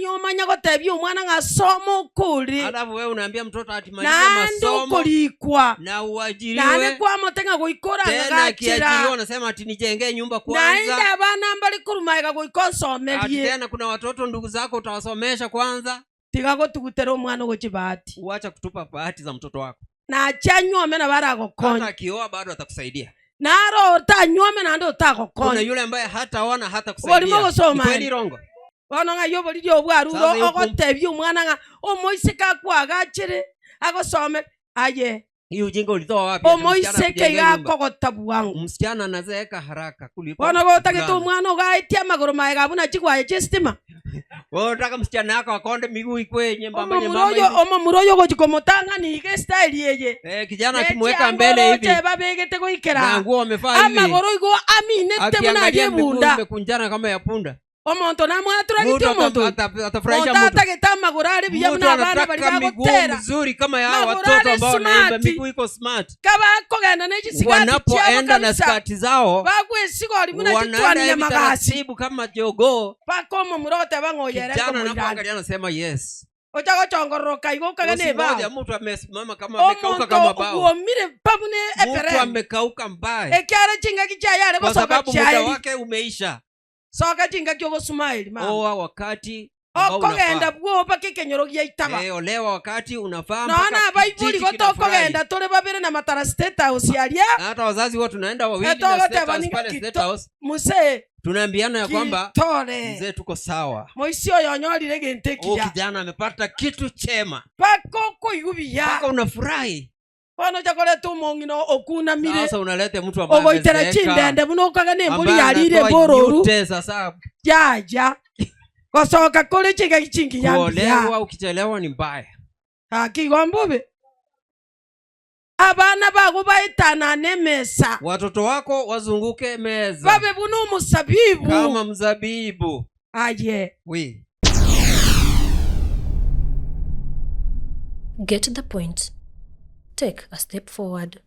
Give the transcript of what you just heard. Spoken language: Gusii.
Ritang'ani omanye gotebia omwana ng'a soma okore, Alafu wewe unaambia mtoto ati maliza naende masomo okorikwa, na naende uajiriwe kwamote ng'a goika tena orang'agachera, akiajiriwa unasema ati nijengee nyumba naende kwanza abana mbare korwa magega goika ati onsomerie. tena kuna watoto ndugu zako utawasomesha kwanza Tiga gotugutera omwana ogochia bahati. Wacha kutupa bahati za mtoto wako. Nache anywome nabo aragokonye. Hata akioa bado atakusaidia. Naro otanyuome naende Kuna otagokonye. yule ambaye hataoa na Oborimo hatakusaidia. gosoma Ni kweli aye. rongo? Bono ng'ai oboriri obwo arure Sasa yuko- ogotebia omwana ng'a omoiseke akwagachere agosome aye Hii ujinga ulitoa wapi? Ati msichana omoiseke akujengee iga nyumba. akogota bwango. Msichana anazeeka haraka kuliko Bono gotagete mvulana. omwana ogaetie amagoro maega abwo na chigwaye chi'esitima. Wewe unataka msichana wako akonde miguu ikwe nyembamba Omomura nyembamba oyo hivi. omomura oyo ogochi komotang'ani iga estyle eye. Eh, kijana Ne akimweka chianga mbele hivi oroche babegete goikera na aa. nguo wamevaa hivi Amagoro igo aminete buna aria akiangalia miguu ebunda. imekunjana kama ya punda. Omonto namwaturagete Mtu omonto oyo. ata- ata- atafurahisha Monto mtu. atagete amagoro are buya Mtu buna abana baria anataka miguu bagotera. mzuri kama ya Magoro watoto are ambao wanaimba smart. miguu iko smart. Kabakogenda ne chisigati chiabo Wanapoenda na kabisa, skati zao bagwesigori buna wanaenda chitwani hivi nyamagasi. taratibu kama jogoo. Mpaka omomura ogoteba ng'a oyo ere Kijana nkomoirania. anapoangalia anasema yes. Ocha gochongororoka igo okage ne Usingoje ebao. mtu amesimama kama amekauka Omonto kama bao. obwomire pa buna Mtu eperembe. amekauka mbaya Ekiagera chingaki chiaye are kwa gosoka sababu muda chiaeri. wake umeisha. Soka chingaki ogosumaeri mama. Oa wakati ambao Okogenda unafaa. bwoba mpaka ekenyoro giaitaba. Eh, olewa wakati unafaa Nonya mpaka abaibori kijiji igo kinafurahi. tokogenda tore babere na matara state house aria, Na hata wazazi huwa tunaenda wawili na Etogoteba state house ninga pale state kito- house muse tunaambiana ya kwamba kitore mzee tuko sawa. moisi oyo onyorire egento Huyu ekiya kijana amepata kitu chema mpaka okoigwa buya mpaka unafurahi. Bono ocha koreta omong'ina okunamire, Sasa unalete mtu ambaye ogoitera amezeeka chindende buna okagena embori ambaye yarire anatoa embororu, nyute sasa. yaya gosoka kore chingaki chingiya mbuya. Kuolewa ukichelewa ni mbaya. Gaki igo mbobe. Abana bago baetanane emesa, Watoto wako wazunguke meza babe buna omosabibu. kama mzabibu. Aye. We. Get the point. Take a step forward.